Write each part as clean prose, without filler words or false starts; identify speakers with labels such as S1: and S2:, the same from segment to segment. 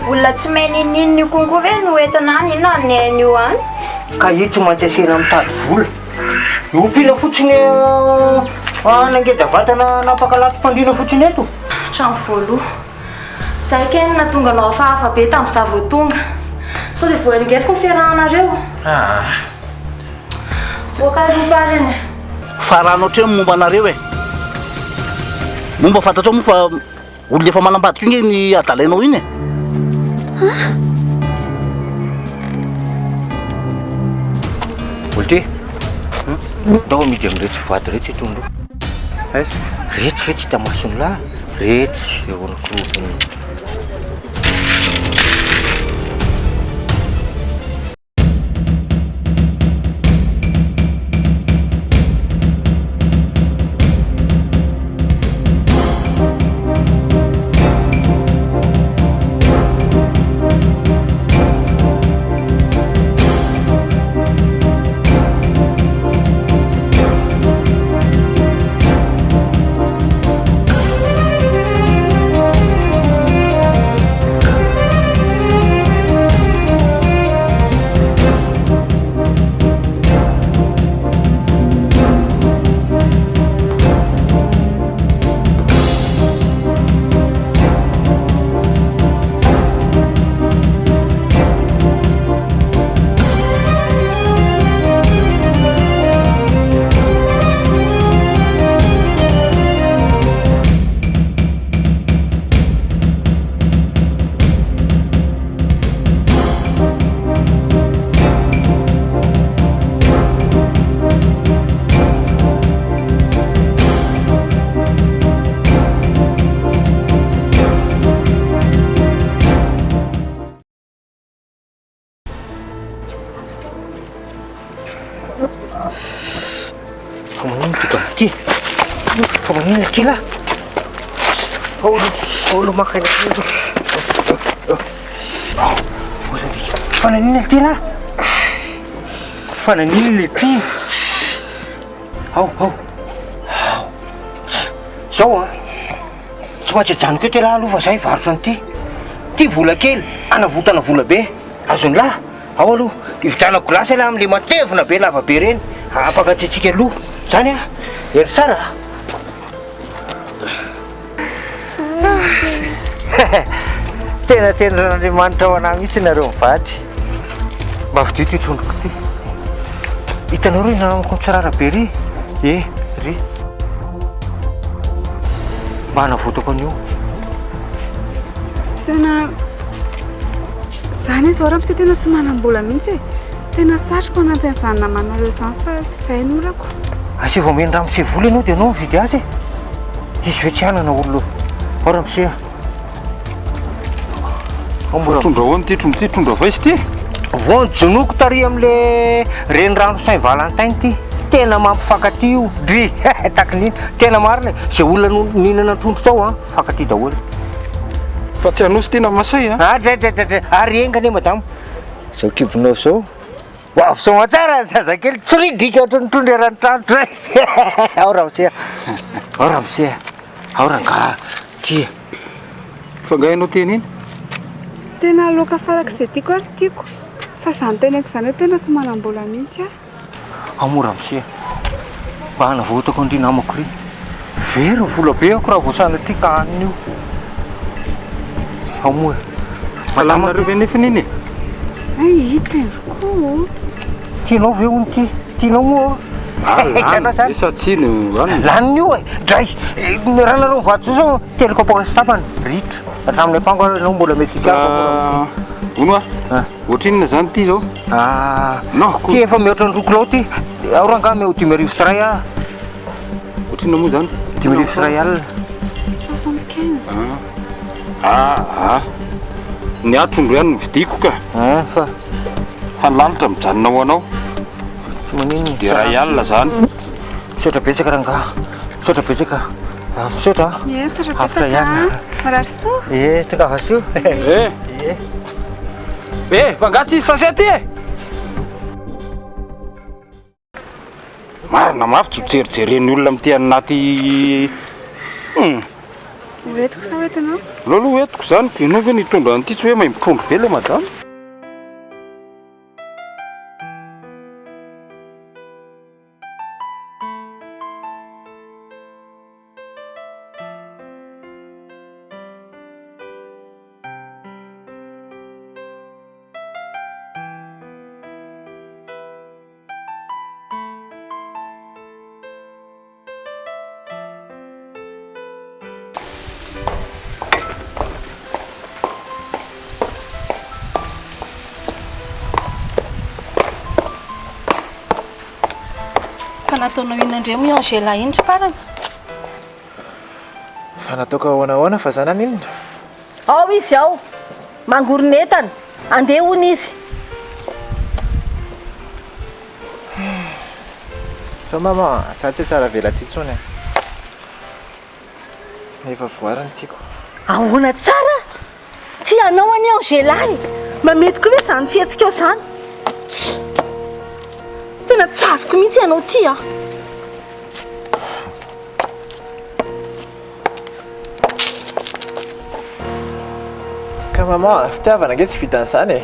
S1: Olona tsy mahay n'inon'inona io konko ve no entina any? Inona ny hain'io any?
S2: Ka io tsy maintsy asiana mitady vola. Ompiana fotsiny hanangeda vatana hanapaka latim-pandriana fotsiny eto.
S3: Hatramin'ny voaloha. Zay kay no nahatonga anao hafahafa be tamin'izaho vao tonga. Sao dia voaelingeliko ny fiarahanareo?
S2: Ah.
S3: Voaka aloha pariny.
S4: Farano hatreo ny momba anareo e. Momba fantatrao moa fa Olona efa manambady koa nge ny adalainao iny e.
S2: Olty, ndao amidy amin'iretsy voady iretsy itony roa. Aiza? Retsy ve tsy hita mason'ny lahy? Retsy eo ankoron'ny. Fa maninona ty bandy ty? Fa maninona ty lah? Ao aloha, ao aloha maka ny Fa naninona ty lah? Fa naninona ty? Ao, ao. Ao. Zao an. Tsy maintsy ajanoko eto ialahy aloha fa za hivarotra an'ity. Ty vola kely, anavotana vola be. Azon'ny lahy? Ao aloha, hividianako glace ialahy amin'le matevina be lava be ireny. Ampakatsiatsiaka loha. Zany an? Hery tsara a! Tena tendrin'Andriamanitra ho anah mihitsy nareo mivady. Mba vidio ity trondroko ity. Hitanao ry namako mitsirara be ry? Eh, ry. Mba hanavotako an'io.
S5: Tena zany izao ramose tena tsy manam-bola mihitsy e. Tena satriko hanampy an'izany namanareo izany fa izay no olako.
S2: Asaivo omeny ramose vola ianao dia ianao mividy azy e. Izy ve tsy hanana olona ao ramose a. Ao mora.
S6: Trondro ahoana ity trondro ity? Trondro avy aiza ity?
S2: Vao nojonoiko tary amin'le renirano Saint Valentin ity. Tena mampifankatia io. Dry, takin'iny. Tena marina e. Izay olona no- nihinana trondro tao an, mifankatia daholo.
S6: Fa tsy Anosy ity na Masay a?
S2: Ah, dre, dre, dre, dre. Ary enga anie madama. Zao kibonao zao. Ho avy soamantsara ny zazakely, tsoridrika ohatran'ny trondro eran'ny trano dray. Ao ramose a. Ao ramose a. Ao rangaha. Ty.
S6: Fa angaha ianao teny iny?
S5: Tena laoka farak'izay tiako ary tiako. Fa izany teneniko izany hoe tena tsy manam-bola mihitsy aho.
S2: Ao moa ramose a. Mba hanavotako an-dry namako ry. Very ny vola be ako raha vao sanatria ka hanina io. Ao moa e.
S6: Fa laninareo ve nefany iny e?
S5: Hay hita indro koa ô.
S2: Tianao ve hono ity? Tianao moa?
S6: Ah, lany ve sa tsia no hanina?
S2: Laniny io e! Dray! Raha nareo mivady zao zao telo kapoaka sy tapany, ritra. Hatramin'ny ampango ary ianao mbola mety hikapa moa ramose.
S6: Hono a! Ohatrinona zany ity zao?
S2: Ah,
S6: Non, ko.
S2: Ty efa mihoatra ny 2 kilao ty. Ao rangaha omeo 1050 aho.
S6: Ohatrinona moa zany?
S2: 1050.
S5: 75.
S6: Ah, ah. Ny ahy trondro ihany no vidiko ka.
S2: Ah, fa.
S6: Fa ny lalitra mijanona ho anao.
S2: Tsy maninona.
S6: Dia iray alina zany.
S2: Misaotra betsaka rangaha. Misaotra betsaka. Ah, misaotra.
S5: Ie, misaotra
S2: Avotra
S5: betsaka.
S2: ihany.
S5: Marary soa.
S2: Ie, tongava soa.
S6: Eh.
S2: Ie.
S6: Eh, fa angaha tsisy sachet aty e? Marina mafy tsy ho jerijeren'ny olona mitia anaty. Hmm.
S5: Ho entiko sa ho entinao?
S6: Aleo aloha ho entiko izany, ianao ve no hitondra an'ity tsy hoe maimbo trondro be ilay madama?
S7: Fa nataonao inona indray moa i Angela iny ry parana?
S8: Fa nataoko ahoana ahoana fa za naninona?
S7: Ao izy ao! Mangoron'entana! Andeha hono izy!
S8: Zao maman a, za tsy tsara velatsihy intsony e. Efa voary ny tiako.
S7: Ahoana tsara? Tia anao anie Angela e! Mba mety koa ve izany fihetsikao izany? Tena tsy azoko mihitsy ianao ity a!
S8: Ka maman a, fitiavana ange tsy vitan'izany e.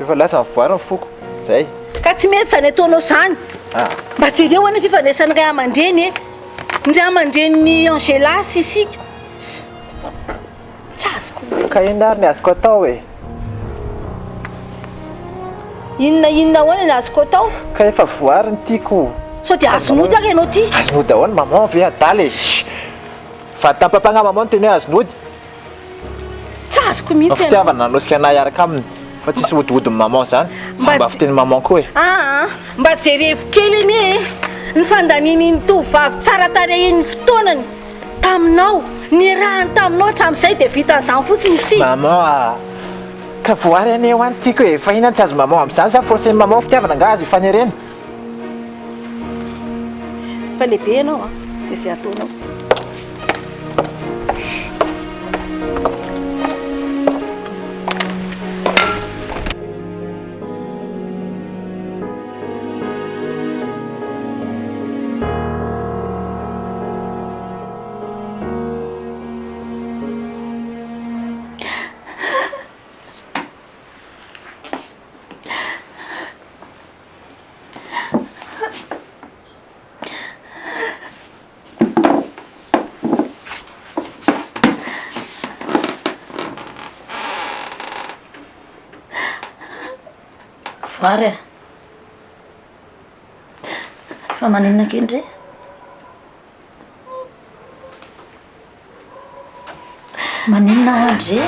S8: Efa lasa mivoara ny foko, zay.
S7: Ka tsy mety izany ataonao izany.
S8: Ah.
S7: Mba jereo anie fifandraisan'ny ray aman-dreny e. Ny ray aman-drenin'i Angela sy isika. Tsy azoko.
S8: Ka inona ary ny azoko atao e?
S7: Inona inona ahoana ny azoko atao?
S8: Ka efa voary ny tiako.
S7: Sao dia azon'ody ary ianao ity?
S8: Azon'ody ahoana? Maman ve adala e? Vady tampam-pagnahy maman no teny hoe azon'ody.
S7: Tsy azoko mihitsy ianao.
S8: Fitiavana nanosika anah hiaraka aminy fa tsisy hodihodin'i maman zany. Mba mba fiteny maman koa e.
S7: Aa mba jerevo kely anie e! Ny fandanian'iny tovovavy tsara tarehy iny fotoanany taminao, niarahany taminao hatramin'izay dia vitan'izany fotsiny izy ity.
S8: Maman a! Ka voary anie ho any tiako e! Fa inona no tsy azo maman amin'izany sa forcen'i maman fitiavana angaha azo ifanerena?
S7: Fa lehibe ianao an, dia izay ataonao.
S9: Voary a! Fa maninona akia ndry? Maninona hoa ndry e?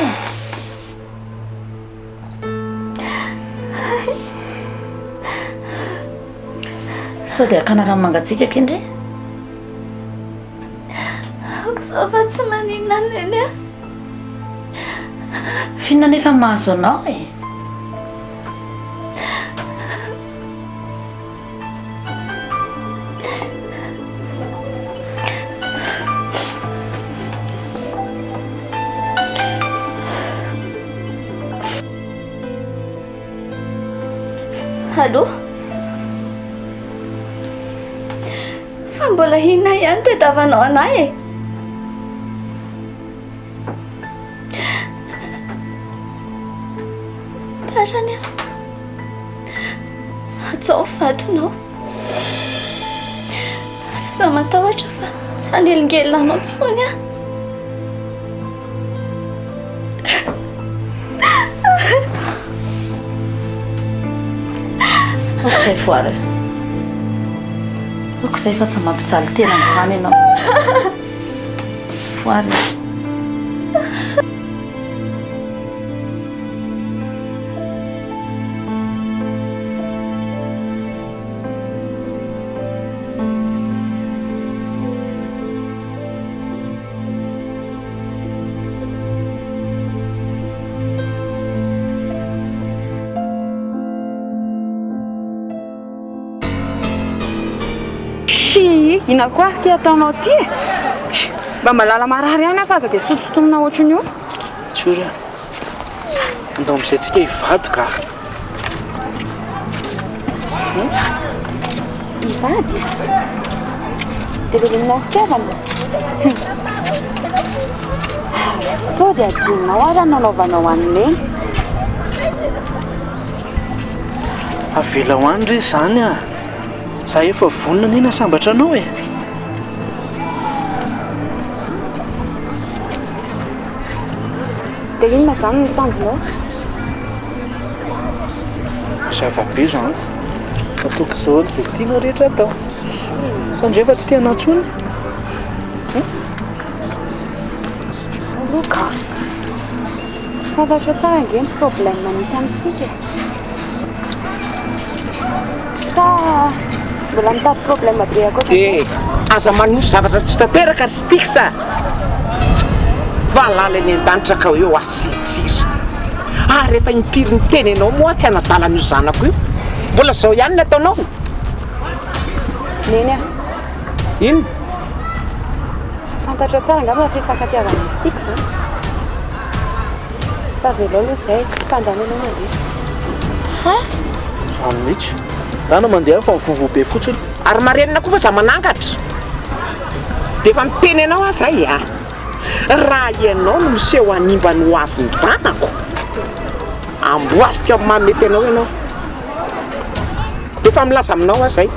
S9: Sao dia hakana rano mangatsiaka akia ndry?
S1: Aoka izao fa tsy maninona neny a!
S9: F'inona anefa no mahazo anao e?
S1: Allô? Fa mbola inona ihany tadiavanao anah e? Parany a! Hajao ny vadinao. Ary aza matahotra fa tsy hanelingelina anao intsony aho.
S9: Aoka izay Voara. Aoka izay fa tsy mampijaly tena amin'izany ianao. Voara.
S5: Fy, inona koa ary ity ataonao ity e? Mba malala marary ihany aho fa aza dia sotosotomina ohatran'io.
S2: Tsory a! Andao amin'izay tsika hivady ka!
S5: Hivady? Dia teneninao fitiavana? Hum. Sao dia adinonao ary ny nanaovanao an'i Neny?
S10: Avelao any re izany ah! Za efa vonona anie nasambatra anao e!
S5: Dia inona izany no tanjonao?
S10: Mazava be izany. Ataoko daholo izay tianao rehetra atao. Sao ndray fa tsy te hanao intsony?
S5: Aloha ka. Fantatrao tsara ange ny problème misy amintsika e. Sa mbola mitady problème be ankoatra
S11: Eh, aza manofy zavatra tsy tanteraka ry Stix a! Valala eny an-danitra ka eo asian-tsira. Ary efa impiry niteny anao moa aho tsy hanadala an'io zanako io? Mbola izao ihany ny ataonao?
S5: Neny a!
S11: Inona?
S5: Fantatrao tsara angamba fa fifankatiavana izy tiako izany. Fa avelao aloha izay, fa andany ianao mandeha.
S10: Ha? Zany mihitsy. Ndana mandeha fa mivovo be fotsiny.
S11: Ary marenina koa fa za manangatra. Dia efa miteny anao aho zay a. Raha ianao no miseho hanimba ny hoavin'ny zanako, amboariko amin'ny maha mety anao ianao. Dia efa milaza aminao aho zay.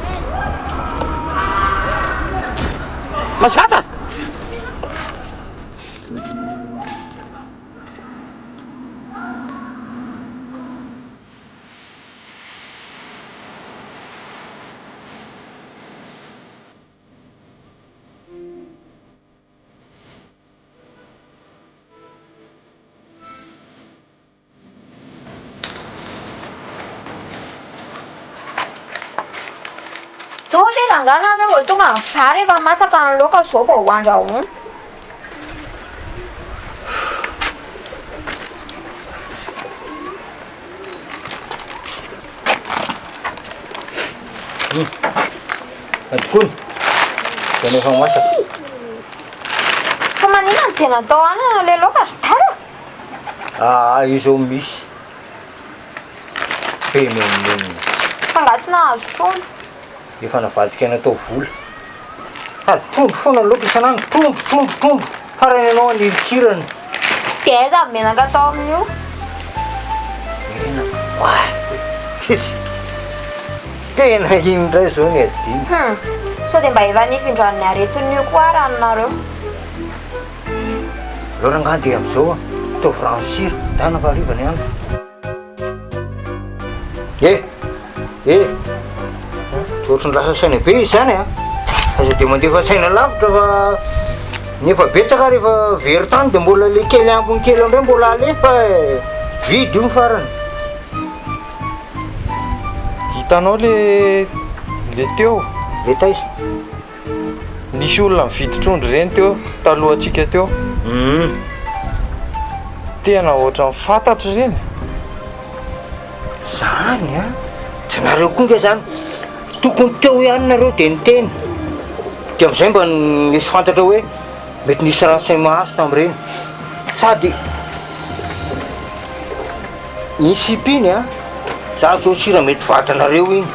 S11: Mazava?
S1: Zao ve rangahy nareo vao tonga ny vary efa masaka ny laoka zao vao ho andrahoina.
S2: Tokoa Tena efa masaka.
S1: Fa maninona no tena atao anana le laoka ry dada?
S2: Ah, io zao misy. Be menomenona.
S1: Fa nga tsy nahazo trondro?
S2: Efa navadika natao vola. Sady trondro foana ny laoka isan'andro, trondro, trondro, trondro. Farany ianao anirikirana.
S1: Dia aiza ny menaka atao amin'io?
S2: Menaka, oay! Fetsy. Tena iny indray izao ny adino.
S1: Hum, sao dia mba efa nifindran'ny aretin'io koa ary anareo.
S2: Aleo rangahy andeha amin'izao a. Ataovy rano sira, ndana fa hariva ny andro. Eh! Eh! Tsy ohatran'ny lasa saina be izy izany a! Aza dia mandefa saina lavitra fa ny efa betsaka ary efa very tany dia mbola le kely ambiny kely indray mbola alefa e! Vide io ny farany.
S8: Hitanao le le teo?
S2: Le taiza?
S8: Nisy olona nividy trondro ireny teo talohantsika teo. Tena ohatran'ny fantatro ireny.
S2: Zany an! Tsy nareo koa nge zany. Tokony teo ihany nareo de niteny. De amizay mba nisy fantatra hoe mety nisy renseignement azo tamin'ireny. Sady Ny sipa iny an, za zao sira mety vadinareo iny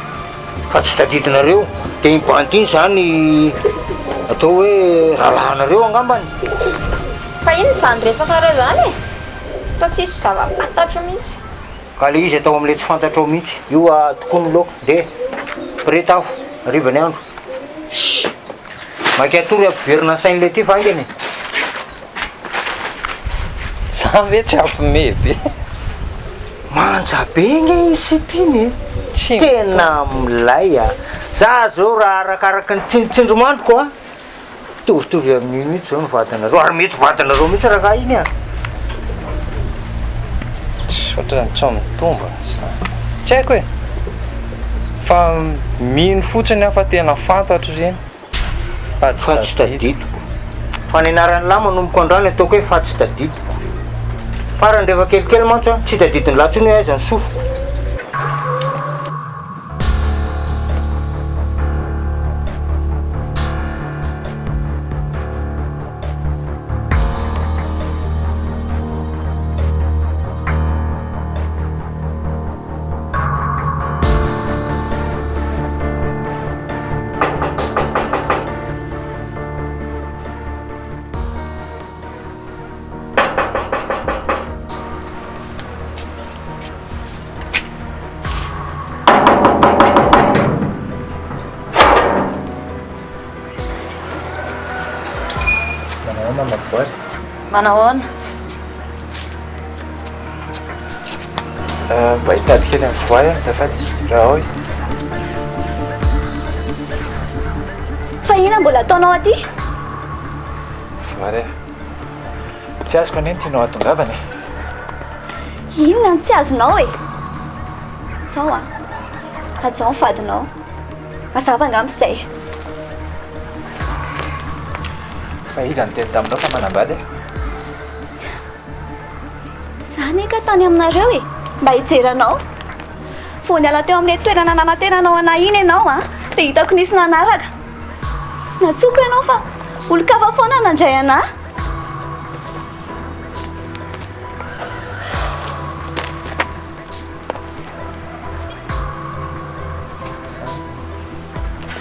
S2: fa tsy tadidinareo, de iny bandy iny zany atao hoe rahalahinareo angambany.
S1: Fa inona izany resakareo izany e? Toa tsisy zava-pantatro mihitsy.
S2: Ka le izy atao amle tsy fantatrao mihitsy. Io tokoa ny laoka, ndeha pireta afo, hariva ny andro. Shh! Maika hatory hampiverina ny sain'le ty fa haingana e.
S8: Za ve tsy hampime be?
S2: Manja be nge i sipa iny e! Tena milay a! Za zao raha arakaraky ny tsindritsindrimandriko a, mitovitovy amin'io mihitsy zao ny vadinareo, ary mety vadinareo mihitsy rangah iny a!
S8: Ohatran'ny tsy mitombina izany. Tsy haiko e! Fa mino fotsiny aho fa tena fantatro ireny.
S2: Fa tsy tadidiko. Fa ny anaran'lah manomboka androany ataoko hoe fa tsy tadidiko. Farany rehefa kelikely mantsy an, tsy tadidin'lah intsony hoe aiza ny sofiko.
S8: Salama Voary.
S9: Manao ahoana?
S8: Mba hitady kely an'i Voary aho azafady raha ao izy.
S1: Fa inona mbola ataonao aty?
S8: Voary a. Tsy azoko anie ny tianao hahatongavana e.
S1: Inona no tsy azonao e? Zao an, hajao ny vadinao. Mazava angamba izay.
S8: Fa iza niteny taminao fa manambady e?
S1: Za anie ka tany aminareo e, mba hijery anao. Vao niala teo amin'ilay toerana nanantenanao anah iny ianao an, dia hitako nisy nanaraka. Nantsoiko ianao fa olon-kafa foana nandray anah.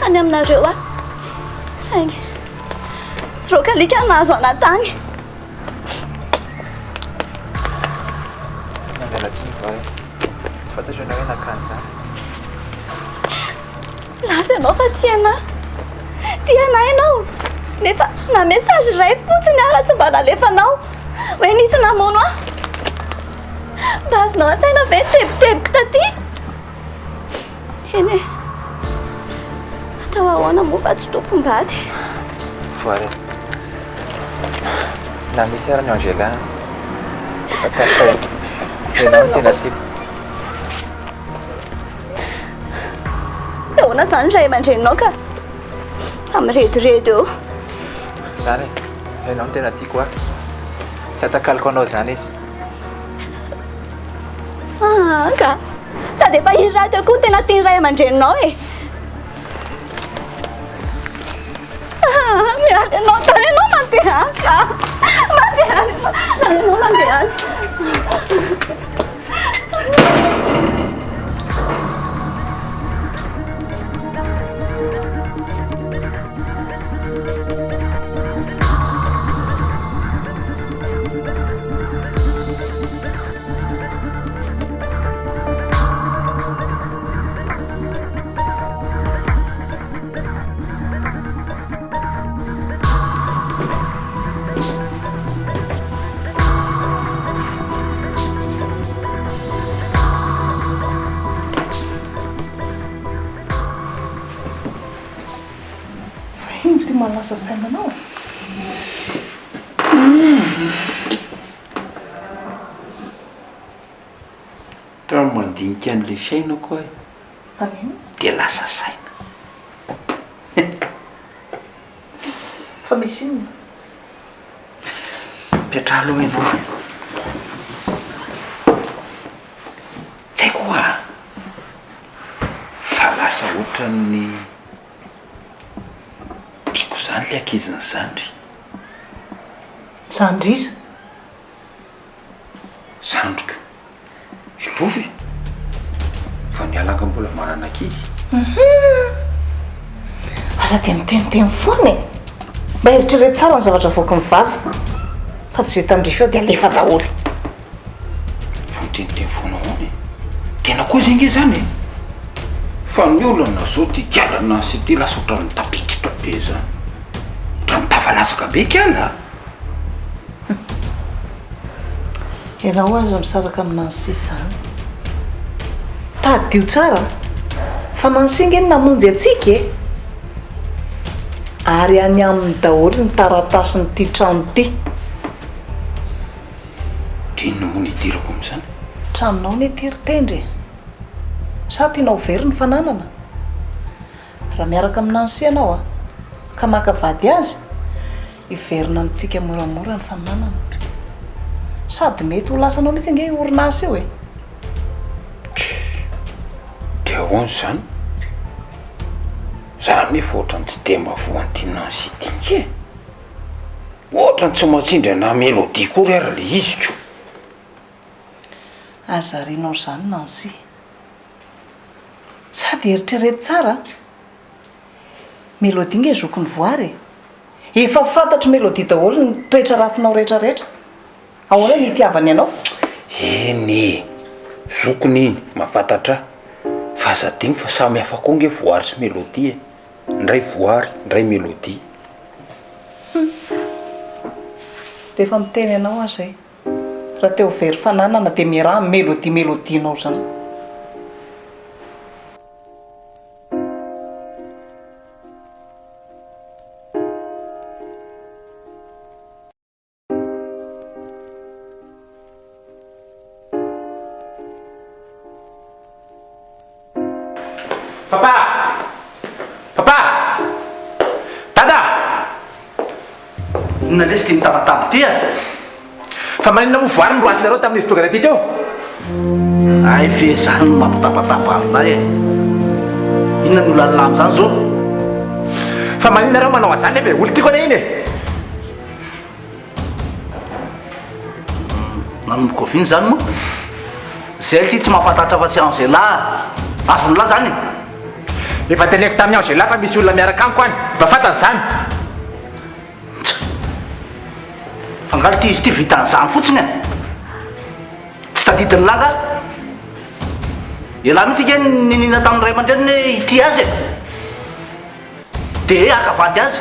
S1: Any aminareo aho. Saingy roaka alika no nahazo anah tany.
S8: Tena miala tsiny Voary. Tsy fantatro ianao hoe nakany izany.
S1: Milaza ianao fa tia anah. Tia anah ianao. Nefa na message iray fotsiny ara tsy mba nalefanao. Hoe nisy namono ahy. Mba azonao an-tsaina ve ny tebitebiko taty? Eny e. Atao ahoana moa fa tsy tompom-bady.
S8: Voary. Na misy ara ny Angela. Fantatra fa ianao no tena tiako.
S1: Dia ahoana izany ray aman-dreninao ka? Samy mirediredy eo.
S8: Izany e. Ianao no tena tiako a. Tsy atakaloko anao izany izy.
S1: Ah, ka. Sady efa iry rahateo koa no tena tian'ny ray aman-dreninao e. Ah, miala ianao tany ianao mandeha any ka. Mandeha any. Tany ianao mandeha any.
S12: Fa ino ty mahalasa saina anao e?
S13: Raha mandinika an'ilay fiainako aho e, dia lasa saina.
S12: Fa misy inona?
S13: Mipetraha aloha ianao e. Tsy haiko hoa fa lasa ohatran'ny tiako izany ilay ankizin'i zandry.
S12: Zandry iza?
S13: Zandriko. I Lova e! Fa ny alanga mbola manana ankizy.
S12: Hum! Aza dia miteniteny foana e! Mba eritrereto tsara ny zavatra avoaky ny vava fa tsy izay tandrify eo dia alefa daholo.
S13: Fa miteniteny foana ahoana e? Tena kozy ange izany e! Fa ny olana zao ty kiala Nancy ty lasa ohatran'ny mitapikitra be zany. Ohatran'ny tafalatsaka be kiala a!
S12: Ianao aza misaraka amin'i Nancy izany. Tadidio tsara fa Nancy ange no namonjy antsika e! Ary any aminy daholo ny taratasin'ity trano ity.
S13: Dia inona moa no idirako amin'izany?
S12: Tranonao anie ity ry Tendry e! Sa tianao ho very ny fananana? Raha miaraka amin'i Nancy ianao a, ka maka vady azy, hiverina amintsika moramora ny fananana. Sady mety ho lasanao mihitsy ange io orinasa io e!
S13: Tch! Dia ahoana izany? Za anefa ohatran'ny tsy dia mba voan'ity Nancy ity nge e! Ohatran'ny tsy mahatsindry anà Mélodie akory ary le izy ko!
S12: Aza arianao izany Nancy. Sady eritrereto tsara a! Mélodie nge zokin'i Voary e! Efa fantatr'i Mélodie daholo ny toetra ratsinao rehetra rehetra. Ahoana ny hitiavany anao?
S13: Eny e! Zokiny iny, mahafantatra ahy. Fa aza adino fa samy hafa koa nge Voary sy Mélodie e! Ndray Voary, ndray Mélodie.
S12: Hum. Dia efa miteny anao aho izay. Raha te ho very fananana dia miaraha amin'ny Mélodie Mélodie-nao izany.
S8: Papa! Papa! Dada!
S4: Inona lesy ity mitabataba ity a?
S8: Fa maninona moa voary ny roatinareo tamin'izy tonga taty teo?
S4: Hay ve izany no mampitabataba an'ilay e? Inona no lalina amin'izany zao?
S8: Fa maninona nareo manao an'izany nefa e? Olo tiako anie iny e!
S4: Nanomboka oviana izany moa? Zay ity tsy mahafantatra afa-tsy Angela. Azon'lah zany e?
S8: Efa teneniko tamin'i Angela fa misy olona miaraka amiko any. Efa fantany izany.
S4: Fa angaha ity izy ity vitan'izany fotsiny e? Tsy tadidin'lah angaha? Ialahy mihitsy ange niniana tamin'ny ray aman-dreniny hoe hitia azy e! Dia haka vady azy.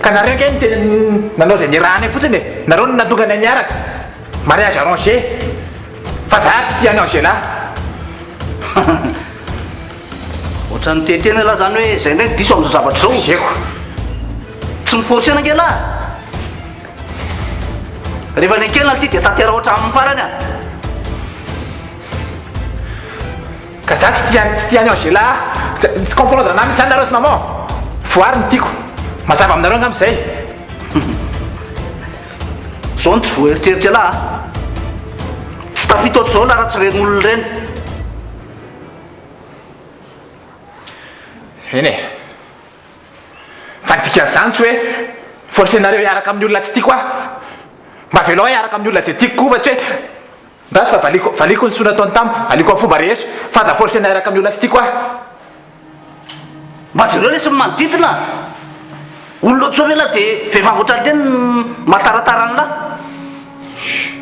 S8: Ka nareo ange no tena nanao izay niarahanay fotsiny e! Nareo no nahatonga anay niaraka. Mariage arrangé. Fa za tsy tia an'i Angela.
S4: Ohatran'ny te-hiteny ialahy izany hoe izay indray no diso amin'izao zavatra izao.
S8: Zeko.
S4: Tsy mi-forcer-na ange ialahy. Rehefa nekena ity dia tanteraho hatramin'ny farany a.
S8: Ka za tsy tia tsy tia an'i Angela ah! Tsy comprendre anah mihitsy zany nareo sy maman! Voary no tiako! Mazava aminareo angamba izay!
S4: Zao no tsy voaeritreritra elah a! Tsy tafita ohatr'izao lah raha tsy ireny olona ireny.
S8: Eny e! Fa ny dikan'izany tsy hoe forcer-nareo hiaraka amin'ny olona tsy tiako aho! Mba avelao aho hiaraka amin'ny olona izay tiako koa fa tsy hoe Ndraso fa valiko, valiko ny soa nataony tamiko, valiko amin'ny fomba rehetra, fa aza forcer-na hiaraka amin'ny olona tsy tiako aho.
S4: Mba jereo lesy ny manodidina a! Olona ohatr'izao ve lah dia vehivavy ohatran'ireny no mahataratara an'lah?
S8: Chut!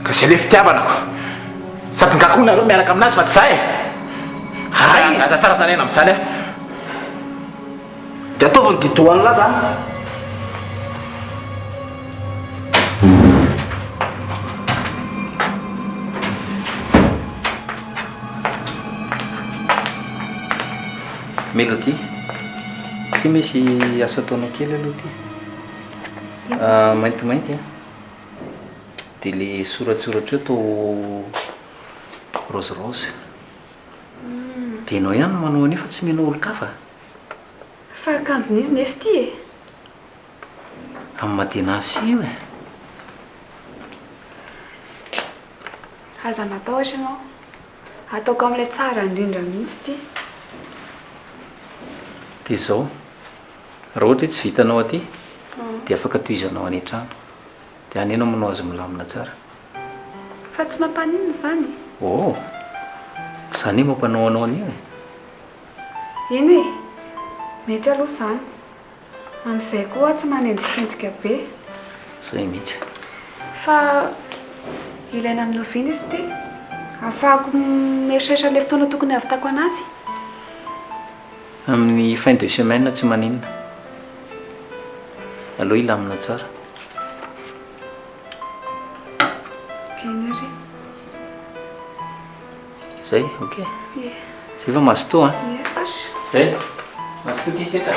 S8: Ka zay le fitiavana ko! Sady nga koa nareo miaraka aminazy fa tsy za e! Hay! Aza tsara zaraina amin'izany aho.
S4: Dia ataovy ny di-dohan'lah zany.
S14: Mélodie, ity misy asa ataonao kely aloha ity. Maintimainty an, dia le soratsoratra eo toa rose rose. Dia ianao ihany no manao an'io fa tsy mino olon-kafa?
S5: Fa akanjon'izy nefa ity e!
S14: Amin'ny maha tena azy io e!
S5: Aza matahotra ianao. Ataoko amin'ilay tsara indrindra mihitsy ity.
S14: Dia izao, raha ohatra hoe tsy vitanao aty, dia afaka tohizanao any an-trano. Dia any ianao manao azy milamina tsara.
S5: Fa tsy mampaninona izany e?
S14: Oh! Izany hoe mampanao anao an'io e?
S5: Eny e! Mety aloha izany. Amin'izay koa aho tsy manenjikenjika be.
S14: Izay mihitsy.
S5: Fa ilaina amin'ny oviana izy ity? Ahafahako mieritreritra ilay fotoana tokony hahavitako an'azy?
S14: Amin'ny fin de semaine tsy maninona. Aleo hilamina tsara.
S5: Eny ary.
S14: Zay, ok.
S5: Ie.
S14: Zay fa mazotoa an.
S5: Ie, Sasha.
S14: Zay. Mazotoa ki setra.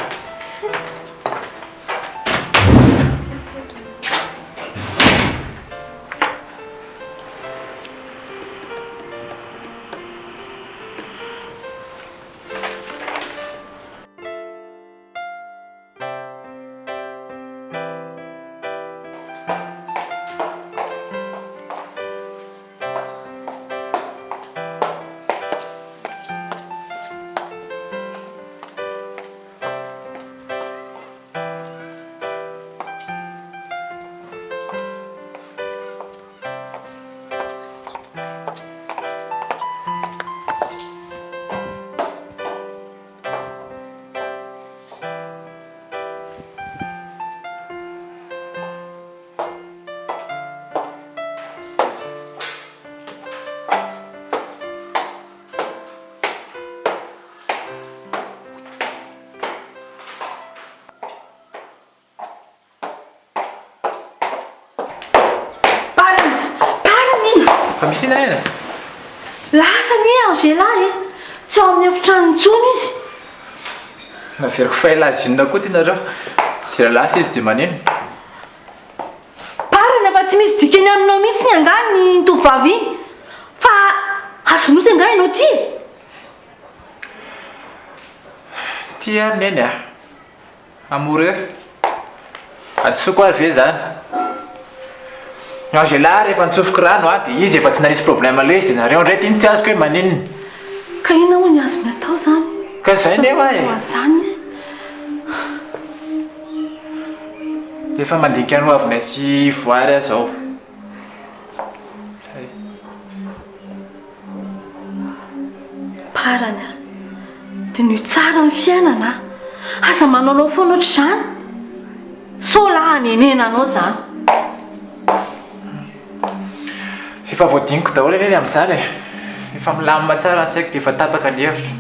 S8: Fa misy inona eny?
S7: Lasa anie Angela e! Tsy ao amin'ny efitrano intsony izy.
S8: Naveriko faila azy inona koa ty nareo? Dia raha lasa izy dia manino?
S7: Parany fa tsy misy dikany aminao mihitsy angaha ny tovovavy iny fa azon'oty angaha ianao ty e?
S8: Tia ary neny a! Amoureux. Hadisoako ary ve izany? Ny Angela rehefa nitsofoky rano a, dia izy efa tsy nanisy problème ilay izy dia nareo indray ity no tsy azoko hoe maninona?
S7: Ka inona moa ny azony atao izany?
S8: Ka izay nefa e!
S7: An'izany izy.
S8: Efa mandinika ny hoavinay sy Voary aho izao.
S7: Parany a! Diniho tsara ny fiainana a! Aza manaonao foana ohatr'izany! Sao lahy hanenenanao izany.
S8: Efa voadiniko daholo anie ny amin'izany e! Efa milamina tsara ny saiko dia efa tapaka ny hevitro.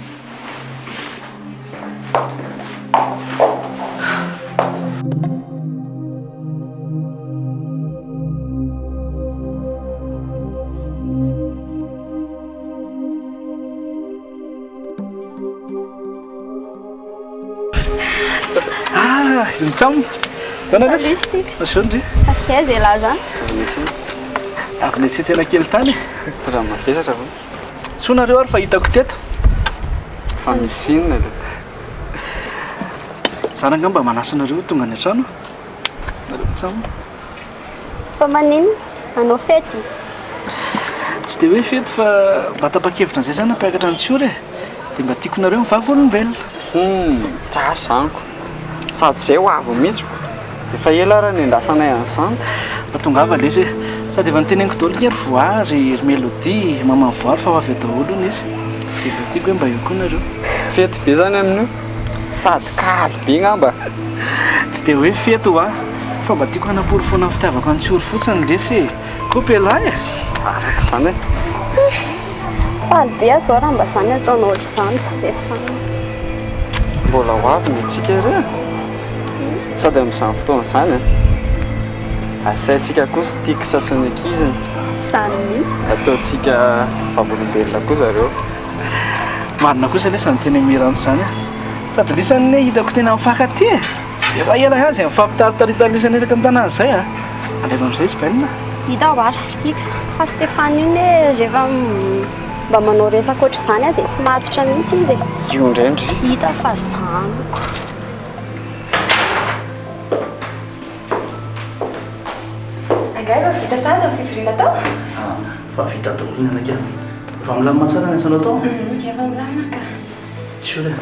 S10: Ah, izy mitsam. Dona lesy. Bonjour ndry.
S1: Aiza ialahy zany?
S10: Avy niantsena kely tany e.
S15: Raha mavesatra va?
S10: Soa nareo ary fa hitako teto.
S15: Fa misy inona aloha?
S10: Za rangah mba manasa anareo ho tonga any an-trano. Nareo mitsam.
S1: Fa maninona? Hanao fety?
S10: Tsy dia hoe fety fa mba tapa-kevitra an'izay zany hampiakatra an'i Tsiora e. Dia mba tiako nareo ny vavolombelona.
S15: Hum, tsara izany ko. Sady izay ho avy mihitsy ko. Efa ela ary niandrasanay an'izany.
S10: Mba tongava lesy e. Sady efa noteneniko daholo nge ry Voary, ry Melody, maman'i Voary fa ho avy eo daholo hono izy. Dia mba tiako hoe mba eo koa nareo.
S15: Fety be zany amin'io. Sady kaly be ngamba.
S10: Tsy dia hoe fety hoa. Fa mba tiako hanaporofoana ny fitiavako an'i Tsiory fotsiny lesy e. Kopy ialahy e.
S15: Araka izany e.
S1: Faly be aho zao raha mba zany ataonao ohatr'izany ry Stéphane.
S15: Mbola ho avy ny antsika ry e. Sady amin'izany fotoana izany an, asaintsika koa Stix sy ny ankiziny.
S1: Izany mihitsy.
S15: Ataontsika vavolombelona koa zareo.
S10: Marina kosa lesy izany tenin'i Miranto izany an. Sady lisany anie hitako tena mifankatia e. Efa ela ihany izay mifampitaritarita lisany eraky ny tanàna izay an. Alaivo amin'izay izy Ben a.
S1: Hita ho ary Stix fa Stéphane io anie rehefa mba manao resaka ohatr'izany aho dia tsy matotra mihitsy izy e.
S15: Io indray ndry.
S1: Hita fa zanako.
S3: Angaha efa vita sahady ny fivoriana tao?
S4: Ah, fa vita daholo ny anakah. Efa milamina tsara ny asanao tao?
S3: Efa milamina ka.
S4: Sûr e?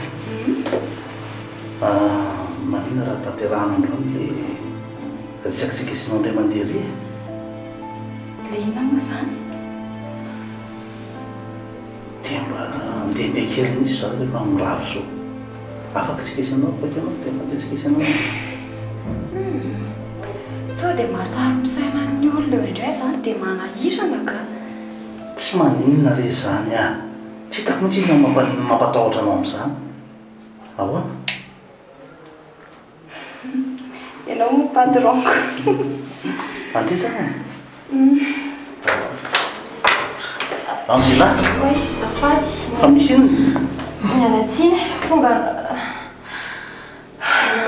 S4: Ah, maninona raha tanterahana androany ilay resakitsika sy ianao indray mandeha ery e?
S3: Ilay inona moa izany?
S4: Dia mba andehandeha kely mihitsy za rehefa mirava izao. Afaka tsika sy ianao, afaka ianao dia mandeha tsika sy ianao.
S3: Hum, sao dia mahasaro-misaina ny olona eo indray izany dia manahirana ka.
S4: Tsy maninona re izany ah! Tsy hitako mihitsy inona no mampatahotra anao amin'izany. Ahoana?
S3: Ianao moa patron-ko.
S4: Mandeha zany e? Angela?
S3: Oui, azafady.
S4: Fa misy inona?
S3: Miala tsiny, tonga.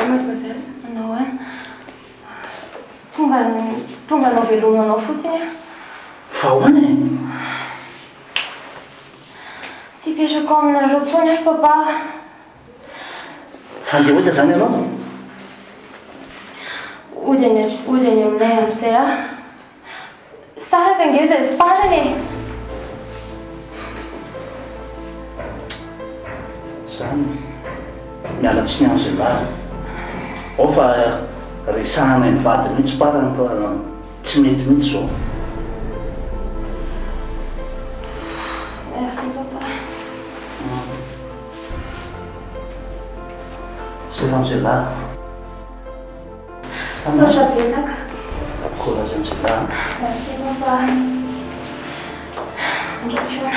S3: Mademoiselle, manao ahoana? Tonga tonga hanao veloma anao fotsiny aho.
S4: Fa ahoana e?
S3: Tsy hipetraka ao aminareo intsony aho ry papa.
S4: Fa andeha ho aiza izany ianao?
S3: Hody any hody any aminay amin'izay aho. Saraka ange izay sy parany e!
S4: Izany, miala tsiny Angela a. Ao fa resahanay mivady mihitsy parany fa tsy mety mihitsy izao.
S3: Merci papa.
S4: C'est Angela.
S3: Misaotra betsaka.
S4: Courage Angela.
S3: Merci papa. Andrapiona.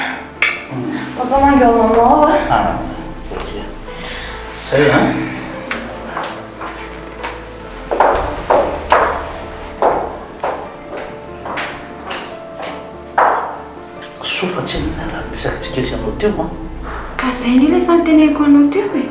S3: Papa mangy ao maman ao a.
S4: Ah, ok. Zay an. tsy haninona raha ny resakitsika sy ianao teo an!
S5: Ka zay anie ilay efa noteneniko anao teo e!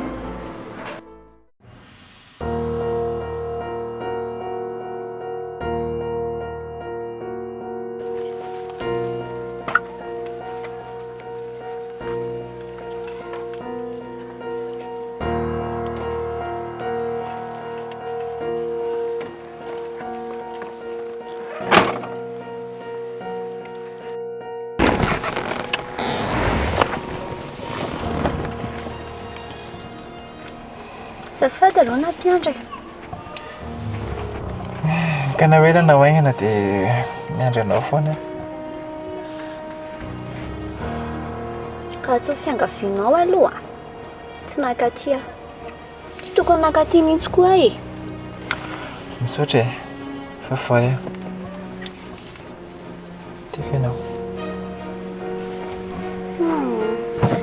S1: Azafady aloha nampiandry e.
S8: Ka na ho ela na ho haingana dia miandry anao foana aho.
S1: Raha tsy ho fiangavianao aloha, tsy nankaty aho. Tsy tokony nankaty mihitsy koa aho e.
S8: Misaotra e. Fafay a. Tiako ianao.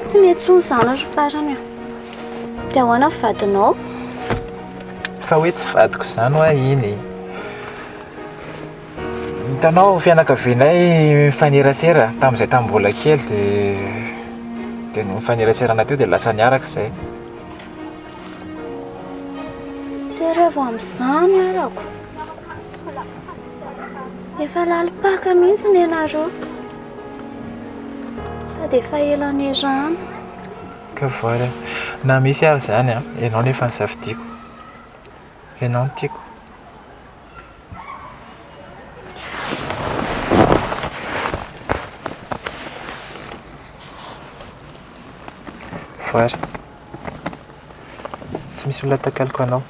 S1: Tsy mety intsony izany ry farany a. Dia ahoana ny vadinao?
S8: Fa hoe tsy vadiko izany hoa iny e. Hitanao fianakavianay mifanerasera tamin'izay tamin'ny mbola kely dia dia nifaneraserana teo dia lasa niaraka izay.
S1: Jerevo amin'izany arako. Efa lalim-paka mihitsy ny anareo. Sady efa ela niarahana.
S8: Ka voary a. Na misy ary izany a, ianao nefa ny safidiako. Ianao no tiako. Voary. Tsy misy olona takaloko anao.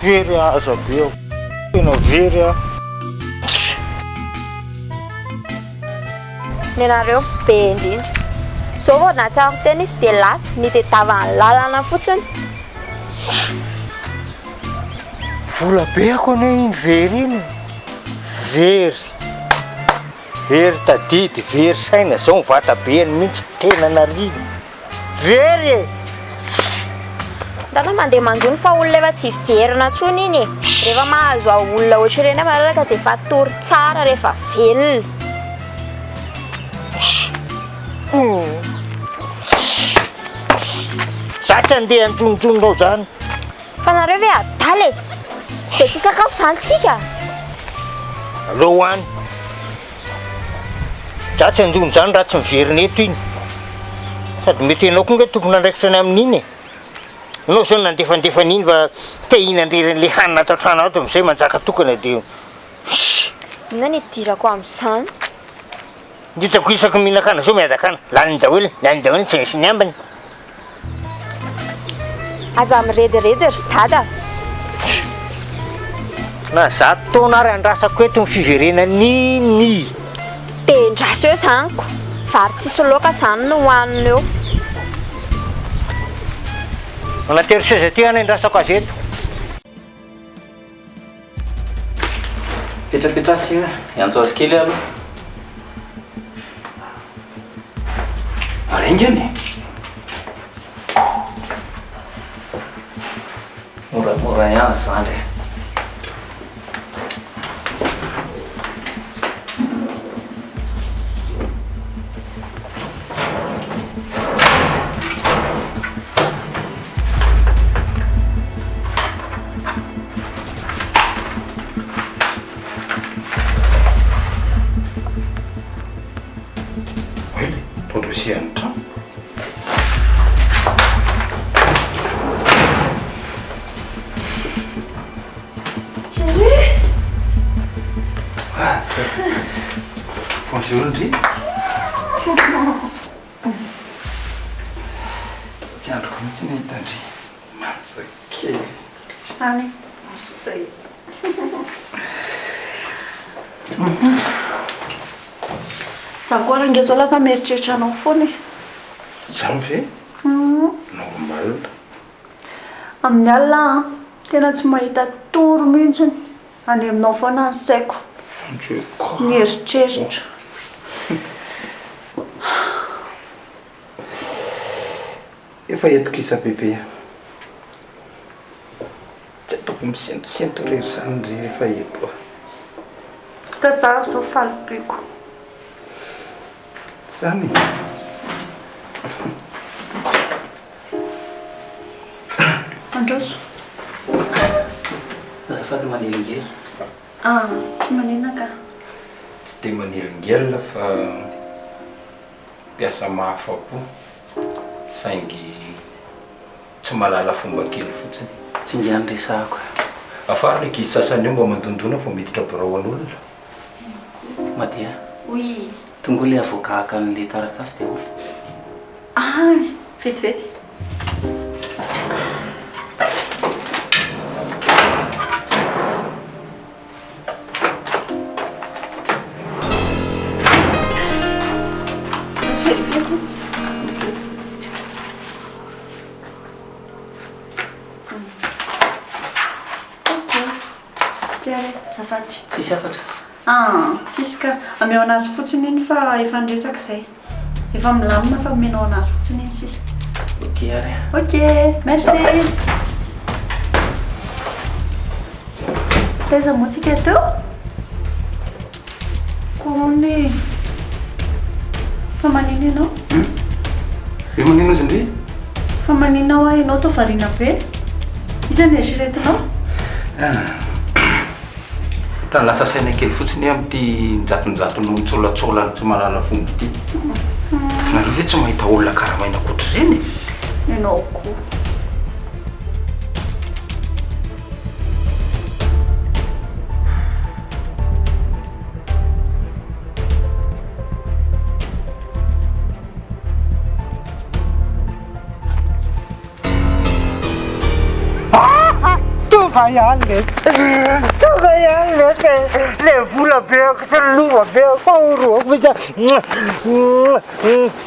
S2: Very aho, aza be aho. Tena very aho.
S1: Nenareo be indrindra. Zao vao nahatsiaro tena izy dia lasa nitedavany lalana fotsiny.
S2: Vola be ako anie iny very iny e. Very. Very tadidy, very saina, zao ny vatabeany mihitsy tena nariana. Very e!
S1: Ndana mandeha manjono fa olona efa tsy hiverina intsony iny e. Rehefa mahazo olona ohatr'ireny malalaka dia efa tory tsara rehefa velona.
S2: Za tsy andeha hanjononjononao zany.
S1: Fa nareo ve adala e? Dia tsy hisakafo izany tsika?
S2: Aleo ho any. Za tsy hanjono zany raha tsy miverina eto iny. Sady mety ianao koa nge tompon'andraikitra ny amin'iny e. Ianao zao nandefandefa an'iny fa te hihinan-drery an'le hanina ato an-trano ato amin'izay manjaka tokana dia.
S1: Inona ny hidirako amin'izany?
S2: Ny hitako isaky ny mihinan-kanina zao miadakana, laniny daholo, laniny daholo ny tsena sy ny ambiny.
S1: Aza mirediredy ry dada.
S2: Na zato taona ary andrasako eto ny fiverenan'iny.
S1: Dia endraso eo izany ko. Vary tsisy laoka izany no hohanina eo.
S2: Manatery seza aty any andrasako azy eto.
S14: Petrapetraha sy hiantso azy kely aho aloha.
S13: Ary haingana e!
S14: Moramora ihany zandry e.
S13: accès an'ny trano.
S1: Chérie!
S13: Ah, Bonjour ndry. Tsy andriko mihitsy ny hahita an-dry. Manja kely.
S1: Zany e, mazoto e. Za koa rangahy zao lasa mieritreritra anao foana e.
S13: Zany ve? Normal.
S1: Amin'ny alina aho an, tena tsy mahita tory mihitsy, any aminao foana ny saiko, ny eritreritro.
S13: Efa eto kisa bebe a. Tsy ataoko misentosento irery izany ry rehefa eto a.
S1: Ka za zao faly be ko.
S13: Zany e.
S1: Mandroso.
S14: Azafady manelingelina.
S1: Ah, tsy maninona ka.
S13: Tsy dia manelingelina fa mpiasa mahafa-po saingy tsy mahalala fomba kely fotsiny.
S14: Tsy ingahy no resahako.
S13: Afara ny ankizy sasany eo mba mandondona vao miditra birao an'olona.
S14: Madia.
S1: Oui.
S14: Tonga ilay avocat haka an'ilay taratasy dia ahoana?
S1: Ah, vetivety.
S14: Tsisy hafatra.
S1: Ah, tsisy ka. Ameo anazy fotsiny iny fa efa niresaka izay. Efa milamina fa omenao anazy fotsiny iny sisa.
S14: Ok ary a.
S1: Ok, merci. Taiza moa tsika teo? Kony. Fa manino ianao?
S13: Hoe manino izy ndry?
S1: Fa maninona hoa ianao toa variana be? Iza no eritreretinao?
S13: Ohatran'ny lasa saina kely fotsiny aho amin'ity njatonjato noho mitsolatsolany tsy mahalala fomba ity. Fa nareo ve tsy mahita olona karamaina ankoatr'ireny e?
S1: Ianao koa.
S2: Tonga ihany lesy, tonga ihany lesy e, le vola be ako sy ny lova be ako fa horohako mihitsy aho.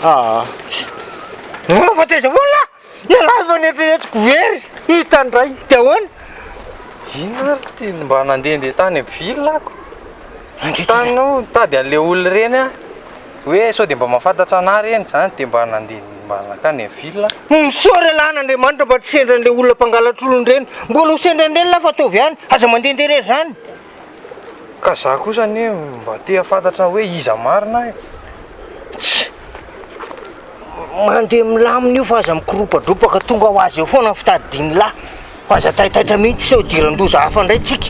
S2: Ah, fa taiza foana lahy? Ialahy vao neritreretiko very, hita indray, dia ahoana?
S15: Inona ary ity mba nandehandeha tany amin'ny ville ako. Tany no nitady an'ilay olona ireny aho. Hoe sao dia mba mahafantatra anah ireny izany dia mba nandeha mba nankany amin'ny ville aho.
S2: Misaora elah an'Andriamanitra mba tsy sendra an'ilay olona mpangalatr'olona ireny. Mbola ho sendra an'ireny lah fa ataovy ihany. Aza mandehandeha irery izany.
S15: Ka za kosa anie mba te hahafantatra hoe iza marina e.
S2: Tsia. Mandeha milamina io fa aza mikoropadropaka tonga ho azy eo foana ny fitadidian'lah. Fa aza taitaitra mihitsy sao idiran-doza hafa indray tsika.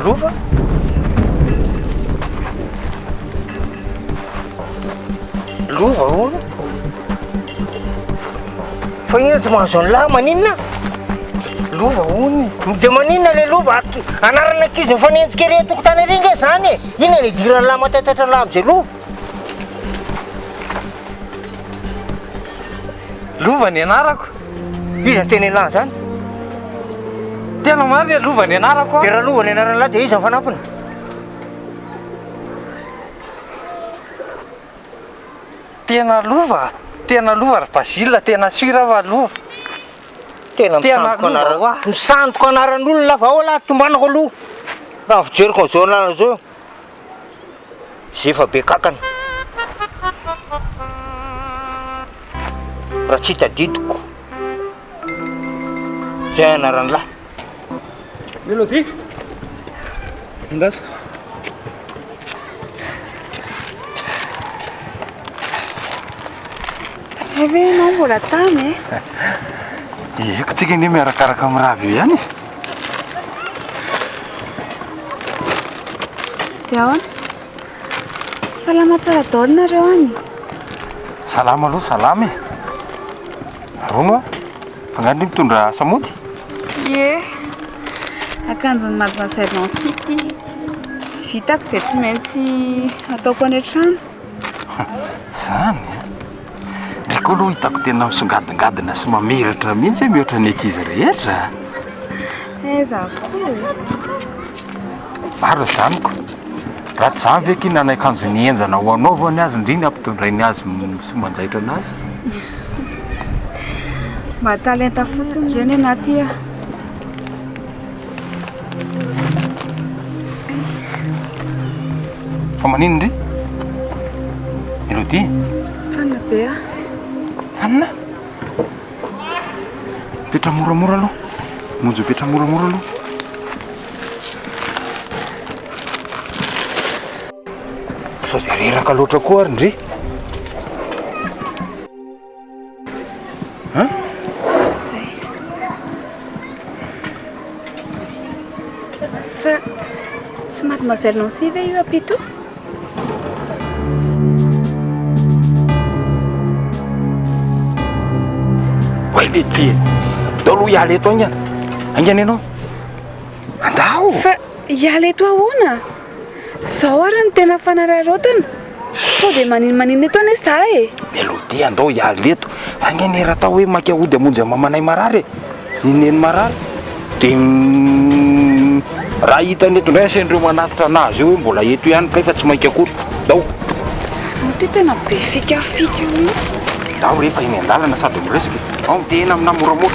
S2: Lova? Lova hono? Fa inona tsy mahazo an'lah maninona? Lova hono e. Dia maninona le lova? Anarana ankizy mifanenjika ery an-tokotany ery nge zany e. Inona no idiran'lah mahataitaitra an'lah amin'izay lova?
S15: Lova ny anarako.
S2: Iza niteny an'lah zany?
S15: Tena marina e, Lova ny anarako a.
S2: Dia raha Lova ny anaran'lah dia iza ny fanampiny?
S15: Tena Lova, tena Lova ry Basile, tena sûr aho fa Lova.
S2: Tena misandoka anarana, misandoka anaran'olona fa ao lah tombanako aloha. Raha ny fijeriko an'izao anarana izao, zefa be kankana. Raha tsy tadidiko, zay anaran'lah.
S10: Mélodie! Andraso.
S5: Hay ve ianao mbola tany e?
S6: Eko tsika anie miarakaraka mirava eo ihany e.
S5: Dia ahoana? Salama tsara daholo nareo any?
S6: Salama aloha salama e. Rono a, fa nga ndry mitondra samody?
S5: Ie, akanjon'i Mademoiselle Nancy ity. Tsy vitako dia tsy maintsy ataoko any an-trano.
S6: Zany a! Ndry koa aloha hitako tena misongadingadina sy mamiratra mihitsy hoe mihoatra ny ankizy rehetra a!
S5: Aiza koa e!
S6: Marina izany ko! Raha tsy izany ve akia nanaiky akanjo nihenjana ho anao vao ny azy ndry ny ampitondrainy azy sy manjaitra anazy?
S5: Mba talenta fotsiny ireny ianà ty a!
S6: Fa maninona ndry? Elodie?
S5: Fanina be aho.
S6: Fanina? Mipetra moramora aloha. Monjy mipetra moramora aloha. Sao dia reraka loatra koa ary ndry? Hein?
S5: Zay. Fa tsy mademoiselle Nancy ve io Apito?
S6: Oay le ty. Ndao aloha hiala eto haingana. Haingana ianao. Andao.
S5: Fa hiala eto ahoana? Zao ary no tena fanararaotana. Sao dia maninomaninona eto anie za e.
S6: Melody andao hiala eto. Za nge nera atao hoe maika hody hamonjy an'i mamanay marary e. Ny neny marary. Dia raha hitany eto indray asain'ireo manatitra anazy eo hoe mbola eto ihany kay fa tsy maika akory. Ndao.
S5: Anao ty tena be fikafika mihitsy.
S6: Ndao rehefa eny an-dalana sady miresaka e. Ao mitehena aminà moramora.